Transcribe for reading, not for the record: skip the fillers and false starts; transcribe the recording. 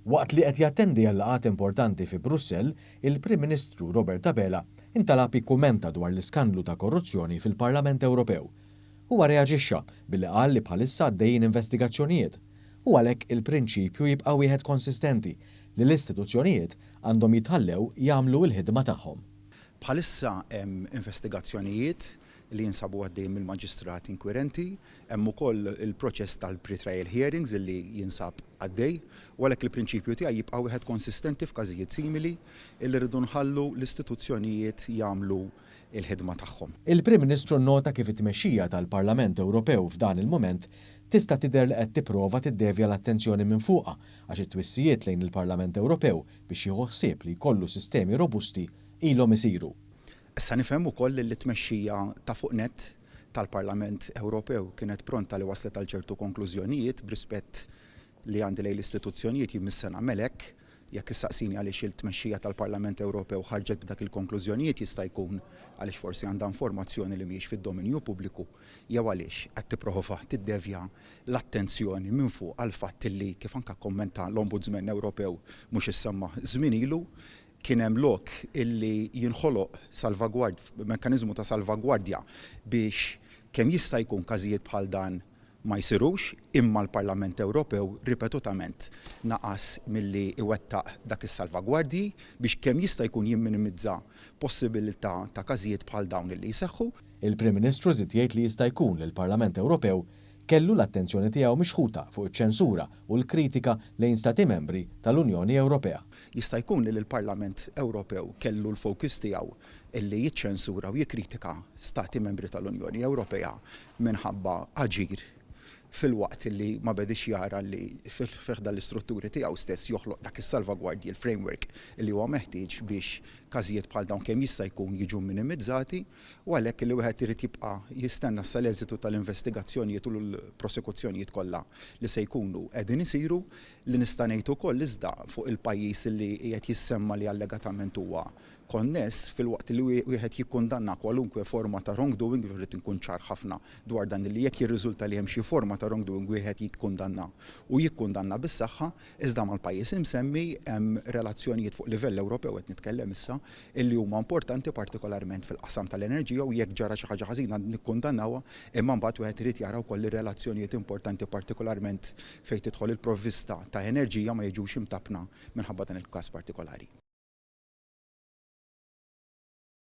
Waqt li qed jattendi għal laqgħat importanti fi Brussell, il-Prim Ministru Robert Abela intalab jikkummenta dwar l-iskandlu ta' korruzzjoni fil-Parlament Ewropew. Huwa reaġixxa billi qal li bħalissa għaddejjin investigazzjonijiet u għalhekk il-prinċipju jibqa' wieħed konsistenti li l-istituzzjonijiet għandhom jitħallew jagħmlu l-ħidma tagħhom. Bħalissa hemm investigazzjonijiet li jinsabu għaddejjin mill-maġistrat inkwirenti, hemm ukoll il-proċess tal-pre-trial hearings li jinsab għaddej, u għalhekk il-prinċipju tiegħi jibqa' wieħed konsistenti f'każijiet simili illi rridu nħallu l-istituzzjonijiet jagħmlu l-ħidma tagħhom. Il-Prim Ministru nnota kif it-tmexxija tal-Parlament Ewropew f'dan il-mument tista' tidher li qed tipprova tiddevja l-attenzjoni minn fuqha għax it-twissijiet lejn il-Parlament Ewropew biex jieħu ħsieb li jkollu sistemi robusti ilhom isiru. Issa nifhem ukoll li t-tmexxija ta' fuq nett tal-Parlament Ewropew kienet pronta li waslet għal ċertu konklużjonijiet. B'rispett li għandi lejn l-istituzzjonijiet, jien mhux se nagħmel hekk. Jekk issaqsini għaliex il-tmexxija tal-Parlament Ewropew ħarġet b'dak il-konklużjonijiet, jista' jkun għaliex forsi għandha informazzjoni li mhijiex fid-dominju pubbliku jew għaliex qed tipprova tiddevja l-attenzjoni minn fuq għall-fatt li, kif anke kkommenta l-Ombudsman Ewropew mhux issemma żmien ilu, kien hemm lok illi jinħoloq salvagward, mekkaniżmu ta' salvagwardja biex kemm jista' jkun każijiet bħal dan ma jsirux, imma l-Parlament Ewropew ripetutament naqas milli iwettaq dak is-salvagwardji biex kemm jista' jkun jimminimizza possibilità ta' każijiet bħal dawn illi jseħħu. Il-Prim Ministru żied jgħid li jista' jkun li l-Parlament Ewropew kellu l-attenzjoni tiegħu mixħuta fuq iċ-ċensura u l-kritika lejn stati membri tal-Unjoni Ewropea. Jista' jkun li l-Parlament Ewropew kellu l-fokus tiegħu illi jiċċensura u jikkritika stati membri tal-Unjoni Ewropea minħabba aġir, filwaqt li ma bedix jara li fi ħdan l-istrutturi tiegħu stess joħloq dak is-salvagwardji, il-framework li huwa meħtieġ biex każijiet bħal dawn kemm jista' jkun jiġu minimizzati. U għalhekk li wieħed irid jibqa' jistenna sa l-eżitu tal-investigazzjonijiet u l-prosekuzzjonijiet kollha li se jkunu qegħdin isiru. Li nista' ngħid ukoll iżda fuq il-pajjiż li qiegħed jissemma li allegatament huwa konness, filwaqt li wieħed jikkundanna kwalunkwe forma ta' wrongdoing, irrid inkun ċar ħafna dwar dan, li jekk jirriżulta li hemm xi forma ta' wrongdoing wieħed jikkundanna u jikkundanna bis-saħħa, iżda mal-pajjiż imsemmi hemm relazzjonijiet fuq livell Ewropew, qed nitkellem issa, illi huma importanti partikolarment fil-qasam tal-enerġija, u jekk ġara xi ħaġa ħażina nikkundannawha, imma mbagħad wieħed irid jara wkoll ir-relazzjonijiet importanti, partikolarment fejn tidħol il-provvista ta' enerġija, ma jiġux imtappna minħabba dan il-każ partikolari.